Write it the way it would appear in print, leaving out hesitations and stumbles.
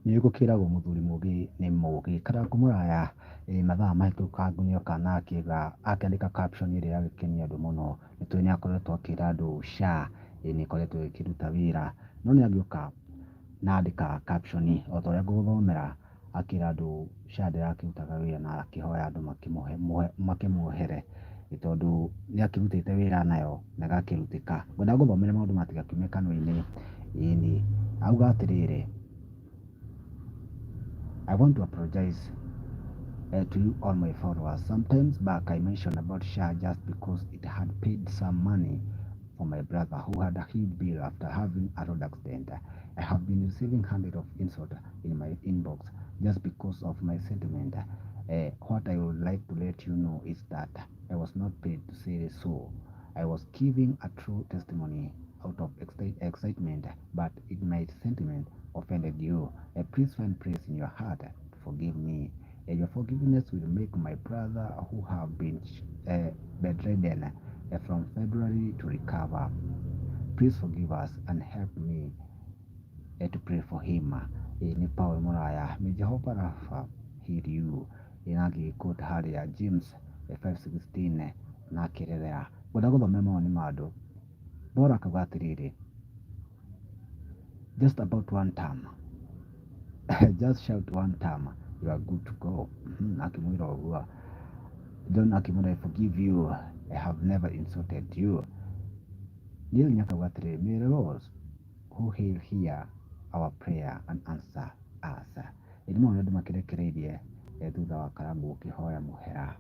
Nĩ gũkĩragwo mũthuri mũgĩ nĩ mũgĩ. Karangũ mũraya mathaa mahĩtũkangu nĩoka na akĩuga akĩandĩka caption ĩrĩa yagĩkenia andũ mũno. Nĩ tũĩ nĩ akoretwo akĩra andũ SHA nĩ ĩkoretwo ĩkĩruta wĩra, no nĩ agĩũka na andĩka caption o ta ũrĩa ngũgũthomera, akĩra andũ SHA ndĩrakĩrutaga wĩra na akĩhoya andũ makĩmuohere nĩ tondũ nĩ akĩrutĩte wĩra nayo na ĩgakĩrutĩka. Ngwenda ngũthomere maũndũ matigakiume kanua-inĩ, ĩni. Auga atĩrĩrĩ, "I want to apologize to you all my followers. Sometimes back I mentioned about SHA just because it had paid some money for my brother who had a huge bill after having a road accident. I have been receiving hundreds of insults in my inbox just because of my sentiment. What I would like to let you know is that I was not paid to say so. I was giving a true testimony out of excitement, but it my sentiment offended you. Please find place in your heart to forgive me. Your forgiveness will make my brother who have been bedridden from February to recover. Please forgive us and help me to pray for him." Nĩ Paul Muraya. May Jehovah Rapha heal you. Na ngĩquote harĩa James 5:16 na akĩerethera. Ngwenda gũthomera mawoni ma andũ. Bora akauga atĩrĩrĩ, "Just about one term. Just shout one term, you are good to go." Akĩmwĩra ũguo. John akĩmwĩra, "I forgive you. I have never insulted you." Neil akauga atĩrĩrĩ, "May the Lord who hear hear our prayer and answer us." Ĩ nĩ maũndũ andũ makĩrekereirie thutha wa Karangũ gũkĩhoya mũhera.